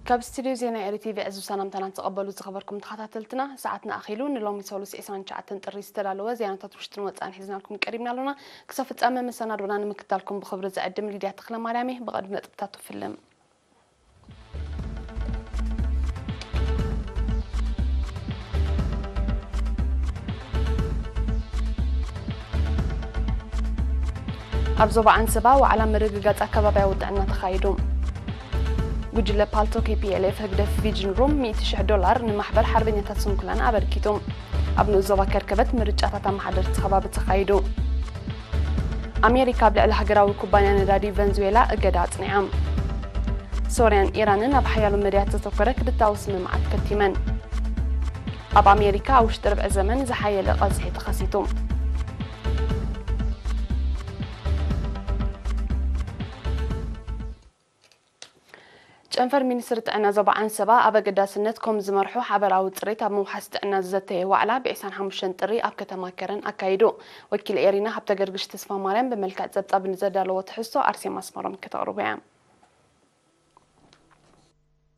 ካብ ስቱድዮ ዜና ኤሪ ቲቪ ዕዙዝ ሰላምታና ንተቐበሉ ዝኸበርኩም ተኸታተልትና፣ ሰዓትና ኣኺሉ። ንሎሚ ሰሉስ ዕስራን ትሽዓተን ጥሪ ዝተዳለወ ዜናታት ውሽጥን ወጻእን ሒዝናልኩም ቀሪብና ኣሎና። ክሳብ ፍጻመ መሰናዶና ንምክታልኩም ብኽብሪ ዝዕድም ሊድያ ተኽለማርያም እየ። ብቐንዱ ነጥብታቱ ፍልም። ኣብ ዞባ ዓንሰባ ዋዕላ ምርግጋጽ ኣከባብያዊ ጥዕና ተኻይዱ። ጉጅለ ፓልቶክ ቲ ፒ ኤል ኤፍ ህግደፍ ቪጅን ሩም ሚእቲ ሽሕ ዶላር ንማሕበር ሓርበኛታት ስንኩላን ኣበርኪቱ። ኣብ ንኡስ ዞባ ከርከበት ምርጫታት ኣመሓደርቲ ከባቢ ተኻይዱ። ኣሜሪካ ኣብ ልዕሊ ሃገራዊ ኩባንያ ነዳዲ ቨንዙዌላ እገዳ ኣጽኒዓ። ሶርያን ኢራንን ኣብ ሓያሎ መዳያት ዘተኮረ ክልተኣዊ ስምምዓት ከቲመን። ኣብ ኣሜሪካ ኣብ ውሽጢ ርብዒ ዘመን ዝሓየለ ቐዝሒ ተኸሲቱ። ጨንፈር ሚኒስትሪ ጥዕና ዞባ ዓንሰባ ኣብ ኣገዳስነት ኮም ዝመርሑ ሓበራዊ ጽሬት ኣብ ምውሓስ ጥዕና ዝዘተየ ዋዕላ ብ ዕስራን ሓሙሽተን ጥሪ ኣብ ከተማ ከረን ኣካይዱ። ወኪል ኤሪና ሃብተ ገርግሽ ተስፋ ማርያም ብመልክዕ ጸብጻብ ንዘዳለዎ ትሕዝቶ ኣርሴማ ኣስመሮም ከተቕርቦ እያ።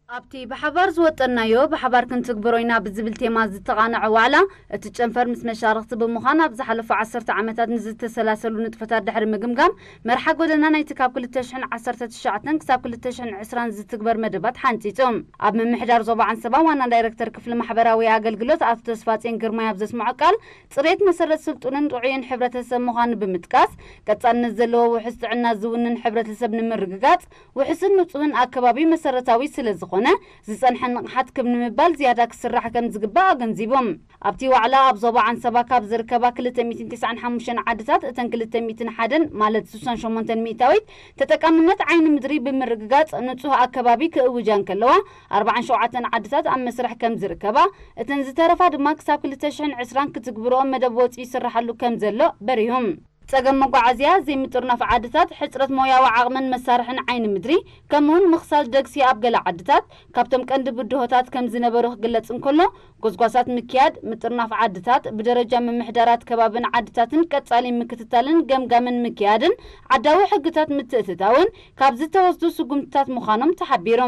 ኣብቲ ብሓባር ዝወጠናዮ ብሓባር ክንትግብሮ ኢና ብዝብል ቴማ ዝተቓነዐ ዋዕላ፣ እቲ ጨንፈር ምስ መሻርኽቲ ብምዃን ኣብ ዝሓለፉ ዓሰርተ ዓመታት ንዝተሰላሰሉ ንጥፈታት ድሕሪ ምግምጋም፣ መርሓ ጎደና ናይቲ ካብ ክልተ ሽሕን ዓሰርተ ትሽዓተን ክሳብ ክልተ ሽሕን ዕስራን ዝትግበር መደባት ሓንጺጹ። ኣብ ምምሕዳር ዞባ ዓንሰባ ዋና ዳይረክተር ክፍሊ ማሕበራዊ ኣገልግሎት ኣቶ ተስፋጽዮን ግርማይ ኣብ ዘስምዖ ቃል፣ ጽሬት መሰረት ስልጡንን ጥዑይን ሕብረተሰብ ምዃኑ ብምጥቃስ፣ ቀጻልነት ዘለዎ ውሑስ ጥዕና ዝውንን ሕብረተሰብ ንምርግጋጽ፣ ውሑስን ንጹህን ኣከባቢ መሰረታዊ ስለ ዝኾነ፣ ዝጸንሐ ንቕሓት ክብ ንምባል ዝያዳ ክስራሕ ከም ዝግባእ ኣገንዚቦም። ኣብቲ ዋዕላ ኣብ ዞባ ዓንሰባ ካብ ዝርከባ ክልተ ሚእትን ተስዓን ሓሙሽተን ዓድታት እተን ክልተ ሚእትን ሓደን ማለት ስሳን ሸሞንተን ሚእታዊት ተጠቃምነት ዓይኒ ምድሪ ብምርግጋጽ ንጹህ ኣከባቢ ክእውጃ እንከለዋ ኣርባዓን ሸውዓተን ዓድታት ኣብ መስርሕ ከም ዝርከባ እተን ዝተረፋ ድማ ክሳብ ክልተ ሽሕን ዕስራን ክትግብርኦ መደብ ወጺኡ ይስርሓሉ ከም ዘሎ በሪሆም። ጸገም መጓዓዝያ፣ ዘይምጥርናፍ ዓድታት፣ ሕጽረት ሞያዊ ዓቕምን መሳርሕን ዓይኒ ምድሪ፣ ከምኡውን ምኽሳል ደግሲ ኣብ ገለ ዓድታት ካብቶም ቀንዲ ብድሆታት ከም ዝነበሩ ክግለጽ እንከሎ፣ ጎስጓሳት ምክያድ፣ ምጥርናፍ ዓድታት ብደረጃ ምምሕዳራት ከባብን ዓድታትን ቀጻሊ ምክትታልን ገምጋምን ምክያድን ዓዳዊ ሕግታት ምትእትታውን ካብ ዝተወስዱ ስጉምትታት ምዃኖም ተሓቢሩ።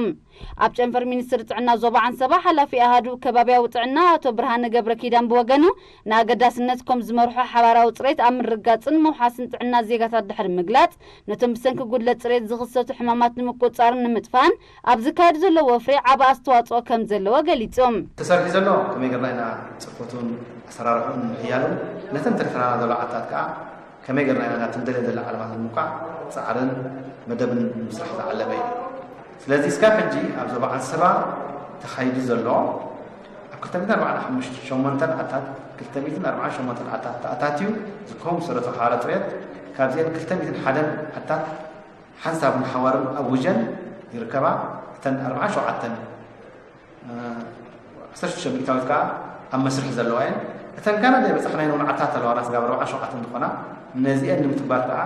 ኣብ ጨንፈር ሚኒስትሪ ጥዕና ዞባ ዓንሰባ ሓላፊ ኣሃዱ ከባብያዊ ጥዕና ኣቶ ብርሃነ ገብረ ኪዳን ብወገኑ፣ ንኣገዳስነት ኮም ዝመርሖ ሓባራዊ ጽሬት ኣብ ምርጋጽን ምውሓስን ጥዕና ዜጋታት ድሕሪ ምግላጽ፣ ነቶም ብሰንኪ ጉድለት ጽሬት ዝኽሰቱ ሕማማት ንምቁጽጻርን ንምጥፋእን ኣብ ዝካየድ ዘሎ ወፍሪ ዓቢ ኣስተዋጽኦ ከም ዘለዎ ገሊጹ። ተሰሪሑ ዘሎ ከመይ ጌርና ኢና ጽፈቱን ኣሰራርሑን ንምሕያሉ፣ ነተን ተሪፈናና ዘሎ ዓድታት ከኣ ከመይ ጌርና ኢና ናብቲ ንደልዮ ዘለና ዓለማት ንምብቃዕ ጻዕርን መደብን ንምስራሕ ዝዓለመ እዩ። ስለዚ እስካብ ሕጂ ኣብ ዞባ ዓንሰባ ተኻይዱ ዘሎ ኣብ ክልተ ሚእትን ኣርባዓን ሓሙሽተን ዓድታት፣ ክልተ ሚእትን ኣርባዓን ሸሞንተን ዓድታት ተኣታትዩ ዝከውን መሰረታዊ ሓባራዊ ጽሬት፣ ካብዚአን ክልተ ሚእትን ሓደን ዓድታት ሓንሳብን ሓዋርን ኣውጀን ይርከባ። እተን ኣርባዓን ሸውዓተን ዓሰርተ ሽዱሽተ ሚእታዊት ከኣ ኣብ መስርሕ ዘለዋ እየን። እተን ገና ዘይበጻሕናየን እውን ዓድታት ኣለዋና፣ ስጋብ ኣርባዓን ሸውዓተን ዝኾና፣ ነዚአን ንምትግባር ከኣ፣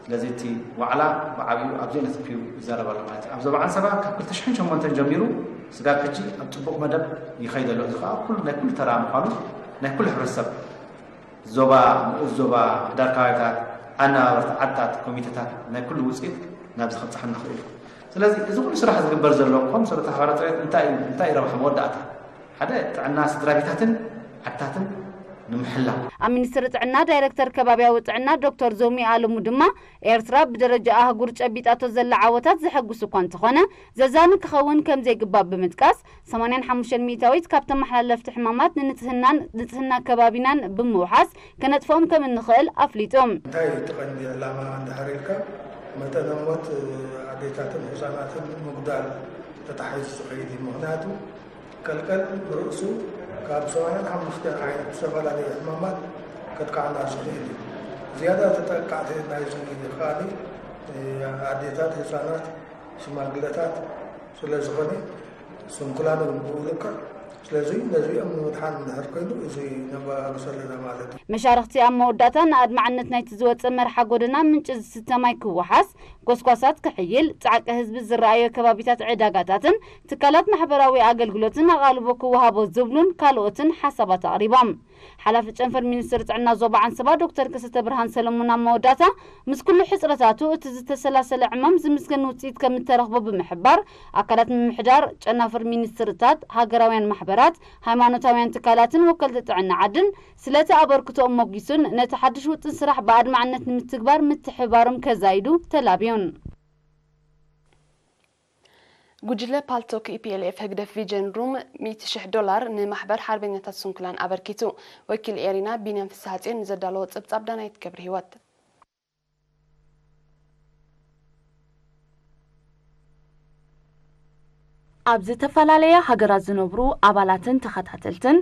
ስለዚ እቲ ዋዕላ ብዓቢኡ ኣብዚ ነጥቢ እዩ ዝዛረብ ኣሎ ማለት እዩ። ኣብ ዞባ ዓንሰባ ካብ ክልተ ሽሕን ሸሞንተን ጀሚሩ ስጋብ ሕጂ ኣብ ጽቡቕ መደብ ይኸይድ ኣሎ። እዚ ከኣ ኩሉ ናይ ኩሉ ተራ ምዃኑ ናይ ኩሉ ሕብረተሰብ ዞባ፣ ንኡስ ዞባ፣ ምምሕዳር ከባቢታት፣ ኣነባበርቲ ዓድታት፣ ኮሚተታት ናይ ኩሉ ውጽኢት ናብዚ ከብጽሓና ክእል እዩ። ስለዚ እዚ ኩሉ ስራሕ ዝግበር ዘሎ ኮም ሰበታ ሓባራት ጽሬት እንታይ እዩ? እንታይ እዩ ረብሓ መወዳእታ? ሓደ ጥዕና ስድራ ቤታትን ዓድታትን ንምሕላው። ኣብ ሚኒስትሪ ጥዕና ዳይረክተር ከባብያዊ ጥዕና ዶክተር ዞሚ ኣለሙ ድማ፣ ኤርትራ ብደረጃ ኣህጉር ጨቢጣቶ ዘላ ዓወታት ዘሐጉስ እኳ እንተኾነ፣ ዘዛኒ ክኸውን ከም ዘይግባእ ብምጥቃስ፣ ሰማንያን ሓሙሽተን ሚእታዊት ካብ ተመሓላለፍቲ ሕማማት ንንጽህናን ንጽህና ከባቢናን ብምውሓስ ከነጥፍኦም ከም እንኽእል ኣፍሊጡ። እንታይ እዩ እቲ ቀንዲ ዕላማ እንድሕር ኢልካ፣ መጠነ ሞት ኣዴታትን ህጻናትን ምጉዳል ተታሒዙ ዝኸይድ እዩ። ምኽንያቱ፣ ቀልቀል ብርእሱ ካብ ሰማንያን ሓሙሽተን ዓይነት ዝተፈላለዩ ሕማማት ከጥቅዓና ዝኽእል እዩ። ዝያዳ ተጠቃዕቲ ናይዚ ከኣ ኣዴታት፣ ህጻናት፣ ሽማግለታት ስለ ዝኾነ፣ ስንኩላን እውን ብኡ ልክዕ ስለዚ ነዚ ኣብ ምድሓን እንድሕር ኮይኑ እዚ ነባብስ ኣለና ማለት እዩ። መሻርኽቲ ኣብ መወዳእታ ንኣድማዕነት ናይቲ ዝወፀ መርሓ ጎደና ምንጪ ዝስተ ማይ ክወሓስ፣ ጎስጓሳት ክሕይል፣ ፃዕቂ ህዝቢ ዝረኣዮ ከባቢታት ዕዳጋታትን ትካላት ማሕበራዊ ኣገልግሎትን ኣቓልቦ ክወሃቦ ዝብሉን ካልኦትን ሓሳባት ኣቕሪቦም። ሓላፊ ጨንፈር ሚኒስትሪ ጥዕና ዞባ ዓንሰባ ዶክተር ከሰተ ብርሃን ሰለሙን ኣብ መወዳእታ ምስ ኩሉ ሕፅረታቱ እቲ ዝተሰላሰለ ዕማም ዝምስገን ውፅኢት ከም እተረኽቦ ብምሕባር ኣካላት ምምሕዳር፣ ጨናፍር ሚኒስትርታት፣ ሃገራውያን ማሕበራት፣ ሃይማኖታውያን ትካላትን ወከልቲ ጥዕና ዓድን ስለቲ ኣበርክቶኦም ሞጊሱን ነቲ ሓድሽ ውጥን ስራሕ ብኣድማዕነት ንምትግባር ምትሕብባሮም ከዛይዱ ተላብዩን። ጉጅለ ፓልቶክ ኢፒኤልኤፍ ህግደፍ ቪጀን ሩም ሚእቲ ሽሕ ዶላር ንማሕበር ሓርበኛታት ስንኩላን ኣበርኪቱ። ወኪል ኤሪና ቢንያም ፍስሃጽዮን ንዘዳለዎ ጸብጻብ ዳናይት ገብረ ህይወት። ኣብ ዝተፈላለያ ሃገራት ዝነብሩ ኣባላትን ተኸታተልትን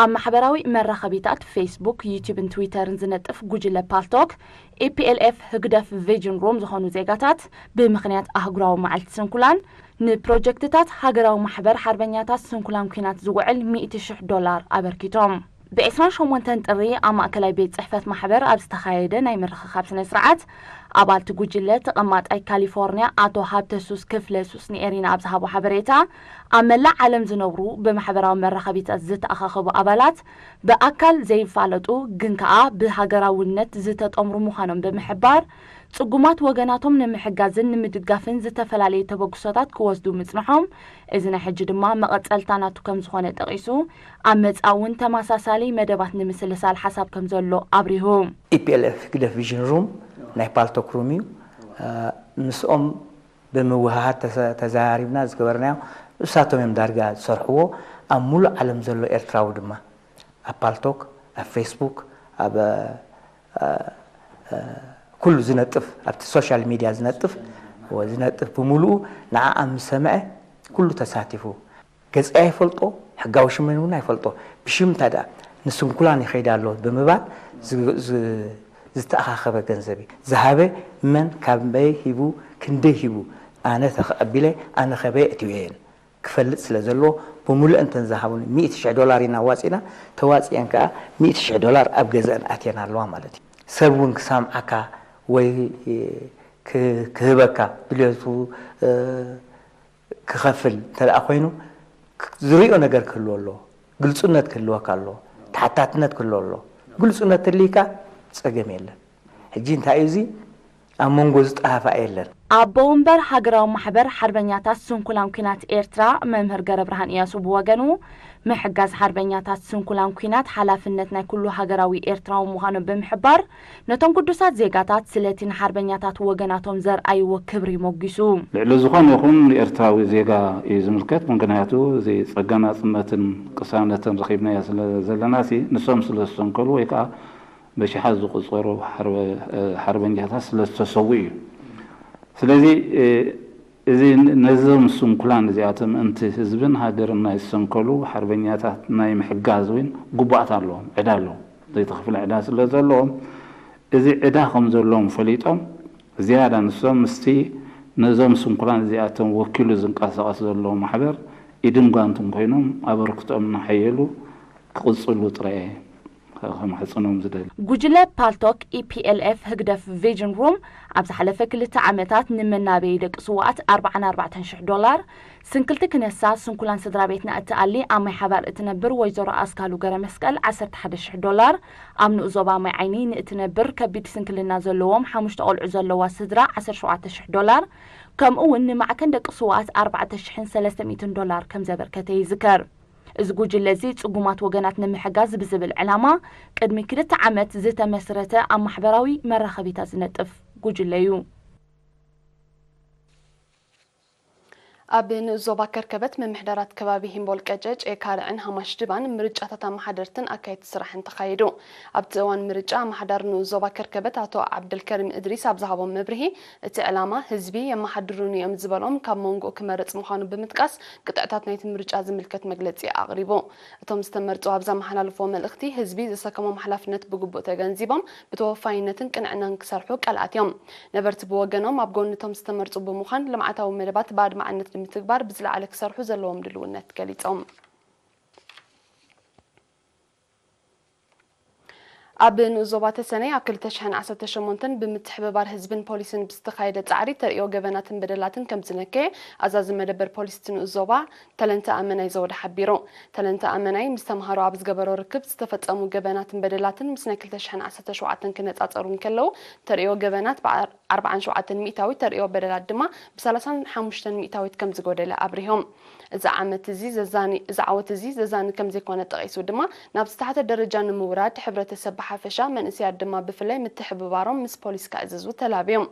ኣብ ማሕበራዊ መራኸቢታት ፌስቡክ፣ ዩቲዩብን ትዊተርን ዝነጥፍ ጉጅለ ፓልቶክ ኢፒኤልኤፍ ህግደፍ ቪጅን ሩም ዝኾኑ ዜጋታት ብምኽንያት ኣህጉራዊ መዓልቲ ስንኩላን ንፕሮጀክትታት ሃገራዊ ማሕበር ሓርበኛታት ስንኩላን ኲናት ዝውዕል ሚእቲ ሽሕ ዶላር ኣበርኪቶም። ብ ዕስራን ሸሞንተን ጥሪ ኣብ ማእከላይ ቤት ጽሕፈት ማሕበር ኣብ ዝተኻየደ ናይ ምርኽኻብ ስነ ስርዓት ኣባልቲ ጉጅለ ተቐማጣይ ካሊፎርኒያ ኣቶ ሃብተሱስ ክፍለሱስ ንኤሪና ኣብ ዝሃቦ ሓበሬታ ኣብ መላእ ዓለም ዝነብሩ ብማሕበራዊ መራኸቢታት ዝተኣኻኸቡ ኣባላት ብኣካል ዘይፋለጡ ግን ከኣ ብሃገራውነት ዝተጠምሩ ምዃኖም ብምሕባር ጽጉማት ወገናቶም ንምሕጋዝን ንምድጋፍን ዝተፈላለዩ ተበግሶታት ክወስዱ ምጽንሖም እዚ ናይ ሕጂ ድማ መቐጸልታ ናቱ ከም ዝኾነ ጠቒሱ ኣብ መጻኢ እውን ተመሳሳሊ መደባት ንምስልሳል ሓሳብ ከም ዘሎ ኣብሪሁ። ኢፒኤልኤፍ ህግደፍ ቪዥን ሩም ናይ ፓልቶክ ሩም እዩ። ምስኦም ብምውህሃድ ተዘራሪብና ዝገበርናዮ እሳቶም እዮም ዳርጋ ዝሰርሕዎ ኣብ ሙሉእ ዓለም ዘሎ ኤርትራዊ ድማ ኣብ ፓልቶክ ኣብ ፌስቡክ ኣብ ኩሉ ዝነጥፍ ኣብቲ ሶሻል ሚድያ ዝነጥፍ ዝነጥፍ ብምሉኡ ንዓኣ ምስ ሰምዐ ኩሉ ተሳቲፉ ገጸይ ኣይፈልጦ ሕጋዊ ሽመይ እውን ኣይፈልጦ ብሽም እንታይ ደኣ ንስንኩላን ይኸይድ ኣሎ ብምባል ዝተኣኻኸበ ገንዘብ እዩ ዝሃበ መን ካበይ ሂቡ ክንደይ ሂቡ ኣነ ተቐቢለ ኣነ ከበይ እትውየን ክፈልጥ ስለ ዘለዎ ብምሉእን ተን ዝሃቡኒ ሚእቲ ሽሕ ዶላር ኢና ኣዋጺእና ተዋጺኤን ከኣ ሚእቲ ሽሕ ዶላር ኣብ ገዝኣን ኣትየን ኣለዋ ማለት እዩ ሰብ እውን ክሰምዓካ ወይ ክህበካ ድልየቱ ክኸፍል እንተ ኮይኑ ዝሪኦ ነገር ክህልዎ ኣለዎ ግልፁነት ክህልወካ ኣለዎ ተሓታትነት ክህልዎ ኣለዎ ግልፁነት ተልይካ ፀገም የለን ሕጂ እንታይ እዩ እዚ ኣብ መንጎ ዝጠሃፋ የለን። ኣቦ ወንበር ሃገራዊ ማሕበር ሓርበኛታት ስንኩላን ኲናት ኤርትራ መምህር ገረብርሃን እያሱ ብወገኑ፣ ምሕጋዝ ሓርበኛታት ስንኩላን ኲናት ሓላፍነት ናይ ኩሉ ሃገራዊ ኤርትራዊ ምዃኑ ብምሕባር፣ ነቶም ግዱሳት ዜጋታት ስለቲ ንሓርበኛታት ወገናቶም ዘርኣይዎ ክብሪ ሞጒሱ። ልዕሊ ዝኾነ ይኹን ኤርትራዊ ዜጋ እዩ ዝምልከት፣ ምኽንያቱ እዚ ጸጋ ናጽነትን ቅሳነትን ረኺብናዮ ስለ ዘለናሲ ንሶም ስለ ዝሰንከሉ ወይ ከኣ በሽሓት ዝቑጸሩ ሓርበኛታት ስለ ዝተሰውኡ እዩ። ስለዚ እዚ ነዞም ስንኩላን እዚኣቶም ምእንቲ ህዝብን ሃገርን ናይ ዝሰንከሉ ሓርበኛታት ናይ ምሕጋዝ እውን ግቡኣት ኣለዎም፣ ዕዳ ኣለዎም። ዘይተኸፍለ ዕዳ ስለ ዘለዎም እዚ ዕዳ ከም ዘለዎም ፈሊጦም ዝያዳ ንሶም ምስቲ ነዞም ስንኩላን እዚኣቶም ወኪሉ ዝንቀሳቐስ ዘሎ ማሕበር ኢድን ጓንትን ኮይኖም ኣበርክቶኦም እናሓየሉ ክቕፅሉ ጥራይ እየ። ከማሕፅኖም ዝደሊ። ጉጅለ ፓልቶክ ኢፒኤልኤፍ ህግደፍ ቪጅን ሩም ኣብ ዝሓለፈ ክልተ ዓመታት ንመናበዪ ደቂ ስውኣት ኣርባዓን ኣርባዕተን ሽሕ ዶላር፣ ስንክልቲ ክነሳ ስንኩላን ስድራ ቤትና እትኣሊ ኣብ ማይ ሓባር እትነብር ወይዘሮ ኣስካሉ ገረመስቀል ዓሰርተ ሓደ ሽሕ ዶላር፣ ኣብ ንኡስ ዞባ ማይ ዓይኒ ንእትነብር ከቢድ ስንክልና ዘለዎም ሓሙሽተ ቆልዑ ዘለዋ ስድራ ዓሰርተ ሸውዓተ ሽሕ ዶላር፣ ከምኡ እውን ንማዕከን ደቂ ስውኣት ኣርባዕተ ሽሕን ሰለስተ ሚእትን ዶላር ከም ዘበርከተ ይዝከር። እዚ ጉጅለ እዚ ጽጉማት ወገናት ንምሕጋዝ ብዝብል ዕላማ ቅድሚ ክልተ ዓመት ዝተመስረተ ኣብ ማሕበራዊ መራኸቢታት ዝነጥፍ ጉጅለ እዩ። ኣብ ንኡስ ዞባ ከርከበት ምምሕዳራት ከባቢ ሂምቦል ቀጨጭ፣ ኤካርዕን ሃማሽድባን ምርጫታት ኣመሓደርትን ኣካየድቲ ስራሕን ተኻይዱ። ኣብቲ እዋን ምርጫ ኣመሓዳሪ ንኡስ ዞባ ከርከበት ኣቶ ዓብደልከሪም እድሪስ ኣብ ዝሃቦ መብርሂ፣ እቲ ዕላማ ህዝቢ የመሓድሩኒ እዮም ዝበሎም ካብ መንጎኡ ክመርጽ ምዃኑ ብምጥቃስ፣ ቅጥዕታት ናይቲ ምርጫ ዝምልከት መግለጺ ኣቕሪቡ። እቶም ዝተመርጹ ኣብ ዘመሓላለፍዎ መልእኽቲ፣ ህዝቢ ዝሰከሞም ሓላፍነት ብግቡእ ተገንዚቦም ብተወፋይነትን ቅንዕናን ክሰርሑ ቃል ኣትዮም። ነበርቲ ብወገኖም ኣብ ጎኒ እቶም ዝተመርጹ ብምዃን ልምዓታዊ መደባት ብኣድማዕነት ንምትግባር ብዝለዓለ ክሰርሑ ዘለዎም ድልውነት ገሊጾም። ኣብ ንኡስ ዞባ ተሰነይ ኣብ ክልተ ሽሕን ዓሰርተ ሸሞንተን ብምትሕብባር ህዝብን ፖሊስን ብዝተኻየደ ጻዕሪ ተርእዮ ገበናትን በደላትን ከም ዝነከየ ኣዛዚ መደበር ፖሊስ እቲ ንኡስ ዞባ ተለንተ ኣመናይ ዘውደ ሓቢሩ። ተለንተ ኣመናይ ምስ ተምሃሮ ኣብ ዝገበሮ ርክብ ዝተፈጸሙ ገበናትን በደላትን ምስ ናይ ክልተ ሽሕን ዓሰርተ ሸውዓተን ክነጻጸሩ እንከለዉ ተርእዮ ገበናት ብኣርባዓን ሸውዓተን ሚእታዊት ተርእዮ በደላት ድማ ብሰላሳን ሓሙሽተን ሚእታዊት ከም ዝጎደለ ኣብሪሆም። እዚ ዓመት እዚ ዘዛኒ እዚ ዓወት እዚ ዘዛኒ ከም ዘይኮነ ጠቒሱ ድማ ናብ ዝተሓተ ደረጃ ንምውራድ ሕብረተሰብ ብሓፈሻ መንእሰያት ድማ ብፍላይ ምትሕብባሮም ምስ ፖሊስ ከዕዝዙ ተላብዮም።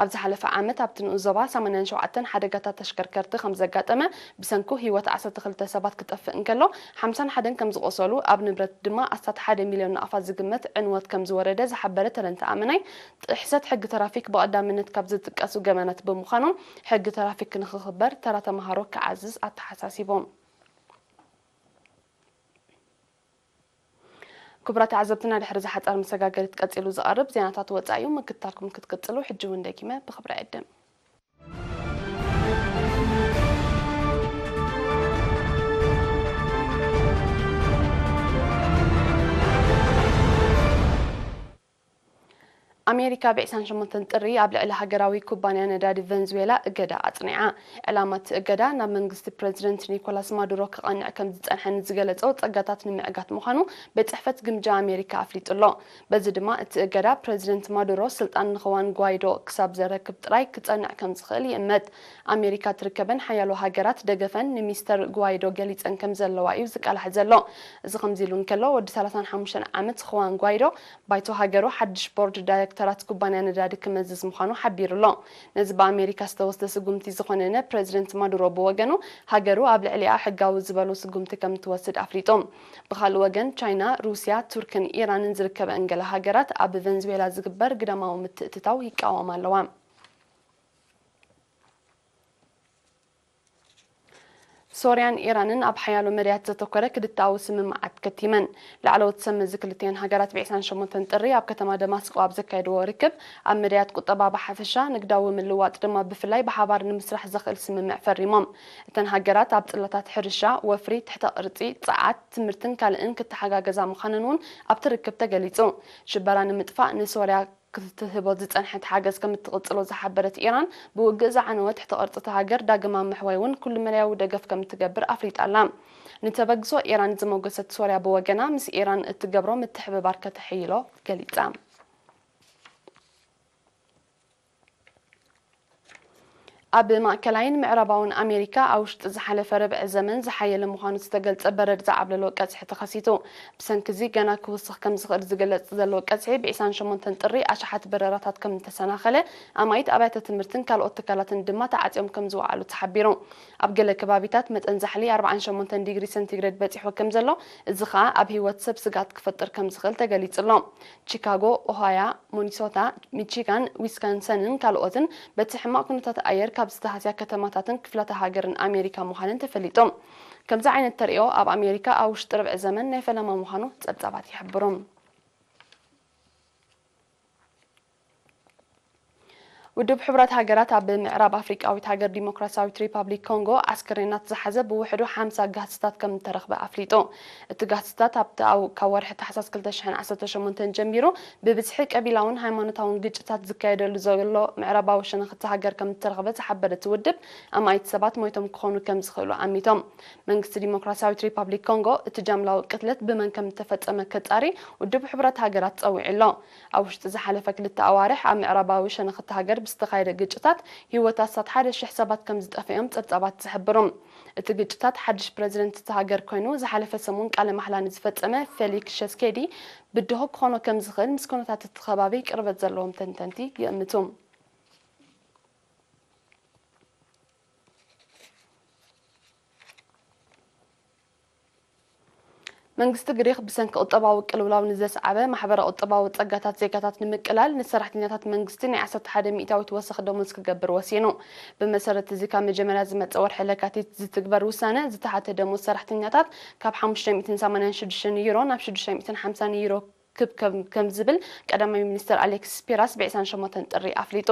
ኣብ ዝሓለፈ ዓመት ኣብቲ ንኡስ ዞባ ሰማንያን ሸውዓተን ሓደጋታት ተሽከርከርቲ ከም ዘጋጠመ ብሰንኩ ህይወት ዓሰርተ ክልተ ሰባት ክጠፍእ እንከሎ ሓምሳን ሓደን ከም ዝቆሰሉ ኣብ ንብረት ድማ ኣስታት ሓደ ሚልዮን ናቕፋ ዝግመት ዕንወት ከም ዝወረደ ዝሓበረ ተለንተ ኣመናይ ጥሕሰት ሕጊ ትራፊክ ብቐዳምነት ካብ ዝጥቀሱ ገበናት ብምዃኖም ሕጊ ትራፊክ ንኽኽበር ተራ ተምሃሮ ክዓዝዝ ኣተሓሳሲቦም። ክቡራት ተዓዘብትና ድሕሪ ዝሓፀር መሰጋገሪት ቀፂሉ ዝቐርብ ዜናታት ወፃኢ እዩ። ምክትታልኩም ክትቅፅሉ ሕጂ እውን ደጊመ ብኽብሪ ዕድም። ኣሜሪካ ብ ዕስራን ሸሞንተን ጥሪ ኣብ ልዕሊ ሃገራዊ ኩባንያ ነዳዲ ቨንዙዌላ እገዳ ኣጽኒዓ። ዕላማ እቲ እገዳ ናብ መንግስቲ ፕረዚደንት ኒኮላስ ማዱሮ ክቐንዕ ከም ዝጸንሐ ንዝገለጾ ጸጋታት ንምዕጋት ምዃኑ ቤት ጽሕፈት ግምጃ ኣሜሪካ ኣፍሊጡ ኣሎ። በዚ ድማ እቲ እገዳ ፕረዚደንት ማዱሮ ስልጣን ንኹዋን ጓይዶ ክሳብ ዘረክብ ጥራይ ክጸንዕ ከም ዝኽእል ይእመት። ኣሜሪካ ትርከበን ሓያሎ ሃገራት ደገፈን ንሚስተር ጓይዶ ገሊጸን ከም ዘለዋ እዩ ዝቃላሕ ዘሎ። እዚ ከምዚ ኢሉ እንከሎ ወዲ ሰላሳን ሓሙሽተን ዓመት ኹዋን ጓይዶ ባይቶ ሃገሩ ሓድሽ ቦርድ ዳይሬክተራት ኩባንያ ነዳዲ ክመዝዝ ምዃኑ ሓቢሩ ኣሎ። ነዚ ብኣሜሪካ ዝተወስደ ስጉምቲ ዝኾነነ ፕረዚደንት ማዱሮ ብወገኑ ሃገሩ ኣብ ልዕሊኣ ሕጋዊ ዝበሎ ስጉምቲ ከም እትወስድ ኣፍሊጡ። ብኻልእ ወገን ቻይና፣ ሩስያ፣ ቱርክን ኢራንን ዝርከበአን ገለ ሃገራት ኣብ ቨንዙዌላ ዝግበር ግዳማዊ ምትእትታው ይቃወማ ኣለዋ። ሶርያን ኢራንን ኣብ ሓያሎ መዳያት ዘተኮረ ክልተኣዊ ስምምዓት ከቲመን። ላዕለዎት ሰብ መዚ ክልቲኤን ሃገራት ብ ዕስራን ሸሞንተን ጥሪ ኣብ ከተማ ደማስቆ ኣብ ዘካየድዎ ርክብ፣ ኣብ መዳያት ቁጠባ ብሓፈሻ፣ ንግዳዊ ምልውዋጥ ድማ ብፍላይ ብሓባር ንምስራሕ ዘኽእል ስምምዕ ፈሪሞም። እተን ሃገራት ኣብ ጽላታት ሕርሻ፣ ወፍሪ፣ ትሕተ ቅርጺ፣ ጸዓት፣ ትምህርትን ካልእን ክተሓጋገዛ ምዃነን እውን ኣብቲ ርክብ ተገሊጹ። ሽበራ ንምጥፋእ ንሶርያ ክትህቦ ዝጸንሐት ሓገዝ ከም እትቕጽሎ ዝሓበረት ኢራን፣ ብውግእ ዝዓነወ ትሕተ ቅርጺ እታ ሃገር ዳግም ኣብ ምሕዋይ እውን ኩሉ መዳያዊ ደገፍ ከም እትገብር ኣፍሊጣ ኣላ። ንተበግሶ ኢራን ዝሞገሰት ሶርያ ብወገና፣ ምስ ኢራን እትገብሮ ምትሕብባር ከተሐይሎ ገሊጻ። ኣብ ማእከላይን ምዕራባውን ኣሜሪካ ኣብ ውሽጢ ዝሓለፈ ርብዒ ዘመን ዝሓየለ ምዃኑ ዝተገልጸ በረድ ዝዓብለሎ ቀጽሒ ተኸሲቱ። ብሰንኪ እዚ ገና ክውስኽ ከም ዝኽእል ዝግለጽ ዘሎ ቀጽሒ ብ ዕስራን ሸሞንተን ጥሪ ኣሽሓት በረራታት ከም እተሰናኸለ፣ ኣማኢት ኣብያተ ትምህርትን ካልኦት ትካላትን ድማ ተዓጽዮም ከም ዝወዓሉ ተሓቢሩ። ኣብ ገለ ከባቢታት መጠን ዛሕሊ ኣርባዓን ሸሞንተን ዲግሪ ሰንቲግሬድ በጺሑ ከም ዘሎ፣ እዚ ኸኣ ኣብ ህይወት ሰብ ስግኣት ክፈጥር ከም ዝኽእል ተገሊጹ ኣሎ። ቺካጎ፣ ኦሃያ፣ ሚኒሶታ፣ ሚቺጋን፣ ዊስካንሰንን ካልኦትን በቲ ሕማቕ ኩነታት ኣየር ካብ ዝተሃስያ ከተማታትን ክፍላተ ሃገርን ኣሜሪካ ምዃነን ተፈሊጡ። ከምዚ ዓይነት ተርእዮ ኣብ ኣሜሪካ ኣብ ውሽጢ ርብዒ ዘመን ናይ ፈለማ ምዃኑ ጸብጻባት ይሕብሩ። ውድብ ሕቡራት ሃገራት ኣብ ምዕራብ ኣፍሪቃዊት ሃገር ዲሞክራሲያዊት ሪፓብሊክ ኮንጎ ኣስከሬናት ዝሓዘ ብውሕዱ ሓምሳ ጋህስታት ከም እተረኽበ ኣፍሊጡ። እቲ ጋህስታት ኣብቲ ኣብ ካብ ወርሒ ታሕሳስ ክልተ ሽሕን ዓሰርተ ሸሞንተን ጀሚሩ ብብዝሒ ቀቢላውን ሃይማኖታውን ግጭታት ዝካየደሉ ዘሎ ምዕራባዊ ሸነኽ እቲ ሃገር ከም እተረኽበ ዝሓበረ እቲ ውድብ፣ ኣማኢት ሰባት ሞይቶም ክኾኑ ከም ዝኽእሉ ኣሚቶም። መንግስቲ ዲሞክራሲያዊት ሪፓብሊክ ኮንጎ እቲ ጃምላዊ ቅትለት ብመን ከም እተፈጸመ ከጻሪ ውድብ ሕቡራት ሃገራት ጸዊዑ ኣሎ። ኣብ ውሽጢ ዝሓለፈ ክልተ ኣዋርሕ ኣብ ምዕራባዊ ሸነኽ እታ ሃገር ብዝተኻየደ ግጭታት ህይወት ኣስታት ሓደ ሽሕ ሰባት ከም ዝጠፍኦም ጸብጻባት ዝሕብሩ። እቲ ግጭታት ሓድሽ ፕረዚደንት እታ ሃገር ኮይኑ ዝሓለፈ ሰሙን ቃለ ማሕላ ንዝፈጸመ ፌሊክስ ሸስኬዲ ብድሆ ክኾኖ ከም ዝኽእል ምስ ኩነታት እቲ ከባቢ ቅርበት ዘለዎም ተንተንቲ ይእምቱ። መንግስቲ ግሪኽ ብሰንኪ ቁጠባዊ ቅልውላው ንዘስዓበ ማሕበረ ቁጠባዊ ጸጋታት ዜጋታት ንምቅላል ንሰራሕተኛታት መንግስቲ ናይ ዓሰርተ ሓደ ሚእታዊት ወሰኽ ደሞዝ ክገብር ወሲኑ። ብመሰረት እዚ ካብ መጀመርያ ዝመጸ ወርሒ ለካቲት ዝትግበር ውሳነ ዝተሓተ ደሞዝ ሰራሕተኛታት ካብ ሓሙሽተ ሚእትን ሰማንያን ሽዱሽተን ዩሮ ናብ ሽዱሽተ ሚእትን ሓምሳን ዩሮ ክብ ከም ከም ዝብል ቀዳማይ ሚኒስትር ኣሌክስ ስፒራስ ብ ዒስራን ሸሞንተን ጥሪ ኣፍሊጡ።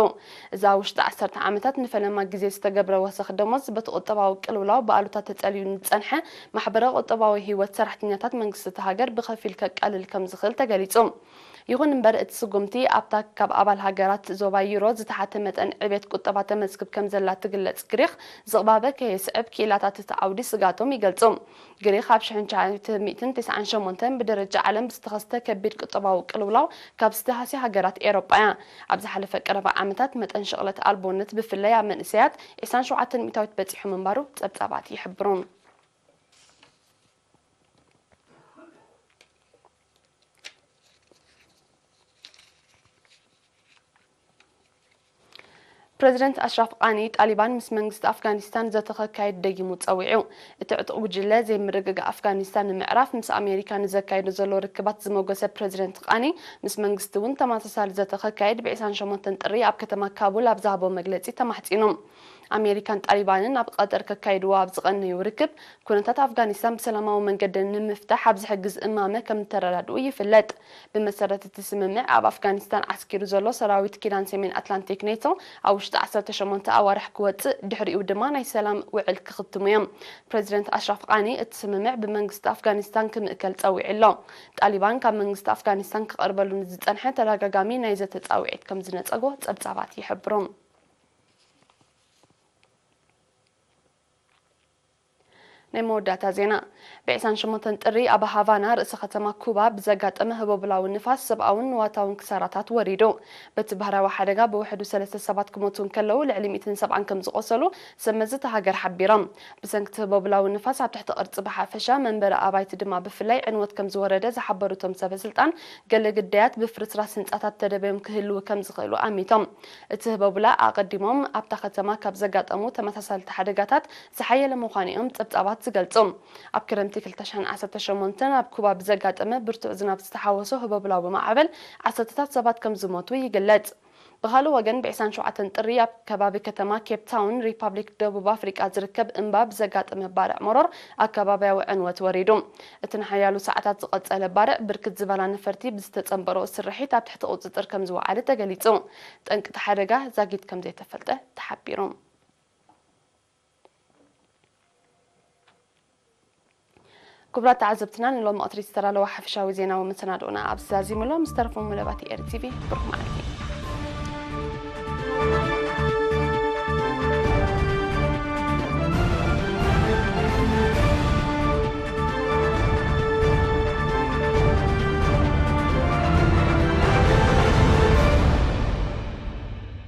እዛ ውሽጢ ዓሰርተ ዓመታት ንፈለማ ግዜ ዝተገብረ ወሰኽ ደሞዝ በቲ ቁጠባዊ ቅልውላው ብኣሉታ ተጸልዩ ንዝጸንሐ ማሕበረ ቁጠባዊ ህይወት ሰራሕተኛታት መንግስቲ እታ ሃገር ብኸፊል ከቃልል ከም ዝኽእል ተገሊጹ። ይኹን እምበር እቲ ስጉምቲ ኣብታ ካብ ኣባል ሃገራት ዞባ ዩሮ ዝተሓተ መጠን ዕቤት ቁጠባ ተመዝግብ ከም ዘላ ትግለጽ ግሪኽ ዝቕባበ ከየስዕብ ክኢላታት እቲ ዓውዲ ስጋቶም ይገልጹ። ግሪኽ ኣብ ሽሕን ትሽዓተ ሚእትን ተስዓን ሸሞንተን ብደረጃ ዓለም ብዝተኸስተ ከቢድ ቁጠባዊ ቅልውላው ካብ ዝተሃስያ ሃገራት ኤውሮጳ እያ። ኣብ ዝሓለፈ ቀረባ ዓመታት መጠን ሽቕለት ኣልቦነት ብፍላይ ኣብ መንእሰያት ዒስራን ሸውዓተን ሚእታዊት በጺሑ ምንባሩ ጸብጻባት ይሕብሩ። ፕረዚደንት ኣሽራፍ ቃኒ ጣሊባን ምስ መንግስቲ ኣፍጋኒስታን ዘተ ከካይድ ደጊሙ ጸዊዑ። እቲ ዕጡቕ ጉጅለ ዘይምርግጋእ ኣፍጋኒስታን ንምዕራፍ ምስ ኣሜሪካ ንዘካይዶ ዘሎ ርክባት ዝመጎሰ ፕረዚደንት ቃኒ ምስ መንግስቲ እውን ተመሳሳሊ ዘተ ከካይድ ብ ዒስራን ሸሞንተን ጥሪ ኣብ ከተማ ካቡል ኣብ ዝሃቦ መግለጺ ተማሕጺኑ። ኣሜሪካን ጣሊባንን ኣብ ቀጠር ከካይድዎ ኣብ ዝቐነዩ ርክብ ኩነታት ኣፍጋኒስታን ብሰላማዊ መንገዲ ንምፍታሕ ኣብ ዝሕግዝ እማመ ከም ዝተረዳድኡ ይፍለጥ። ብመሰረት እቲ ስምምዕ ኣብ ኣፍጋኒስታን ዓስኪሩ ዘሎ ሰራዊት ኪዳን ሰሜን ኣትላንቲክ ኔቶ ኣብ ውሽጢ ዓሰርተ ሸሞንተ ኣዋርሕ ክወጽእ ድሕሪኡ ድማ ናይ ሰላም ውዕል ክኽትሙ እዮም። ፕረዚደንት ኣሽራፍ ቃኒ እቲ ስምምዕ ብመንግስቲ ኣፍጋኒስታን ክምእከል ጸዊዑ ኣሎ። ጣሊባን ካብ መንግስቲ ኣፍጋኒስታን ክቐርበሉ ንዝጸንሐ ተደጋጋሚ ናይ ዘተ ጻውዒት ከም ዝነጸጎ ጸብጻባት ይሕብሩ። ናይ መወዳእታ ዜና። ብ ዒስራን ሸሞንተን ጥሪ ኣብ ሃቫና ርእሰ ከተማ ኩባ ብዘጋጠመ ህቦብላዊ ንፋስ ሰብኣውን ንዋታውን ክሳራታት ወሪዱ። በቲ ባህራዊ ሓደጋ ብውሕዱ ሰለስተ ሰባት ክሞቱ እንከለዉ ልዕሊ ሚእትን ሰብዓን ከም ዝቖሰሉ ሰብ መዚ እታ ሃገር ሓቢሮም። ብሰንኪ እቲ ህቦብላዊ ንፋስ ኣብ ትሕቲ ቅርጺ ብሓፈሻ መንበሪ ኣባይቲ ድማ ብፍላይ ዕንወት ከም ዝወረደ ዝሓበሩ እቶም ሰበ ስልጣን ገለ ግዳያት ብፍርስራስ ህንጻታት ተደበዮም ክህልዉ ከም ዝኽእሉ ኣሚቶም። እቲ ህቦብላ ኣቐዲሞም ኣብታ ከተማ ካብ ዘጋጠሙ ተመሳሳልቲ ሓደጋታት ዝሓየለ ምዃኑ እዮም ጸብጻባት ዝገልጹ። ኣብ ክረምቲ ክልተ ሽሕን ዓሰርተ ሸሞንተን ኣብ ኩባ ብዘጋጠመ ብርቱዕ ዝናብ ዝተሓወሶ ህቦብላዊ ማዕበል ዓሰርተታት ሰባት ከም ዝሞቱ ይግለጽ። ብኻልእ ወገን ብ ዒስራን ሸውዓተን ጥሪ ኣብ ከባቢ ከተማ ኬፕ ታውን ሪፓብሊክ ደቡብ ኣፍሪቃ ዝርከብ እምባ ብዘጋጠመ ባርዕ መሮር ኣከባቢያዊ ዕንወት ወሪዱ። እቲ ንሓያሎ ሰዓታት ዝቐጸለ ባርዕ ብርክት ዝበላ ነፈርቲ ብዝተጸንበሮ ስርሒት ኣብ ትሕቲ ቁጽጽር ከም ዝወዓለ ተገሊጹ። ጠንቂ እቲ ሓደጋ ዛጊት ከም ዘይተፈልጠ ተሓቢሩ። ክቡራት ተዓዘብትና ንሎሚ ቀትሪ ዝተዳለወ ሓፈሻዊ ዜናዊ መሰናድኦና ኣብዚ ዛዚሙ ኣሎ። ምስ ተረፉ መደባት ኤሪ ቲቪ ብሩኽ መዓልቲ።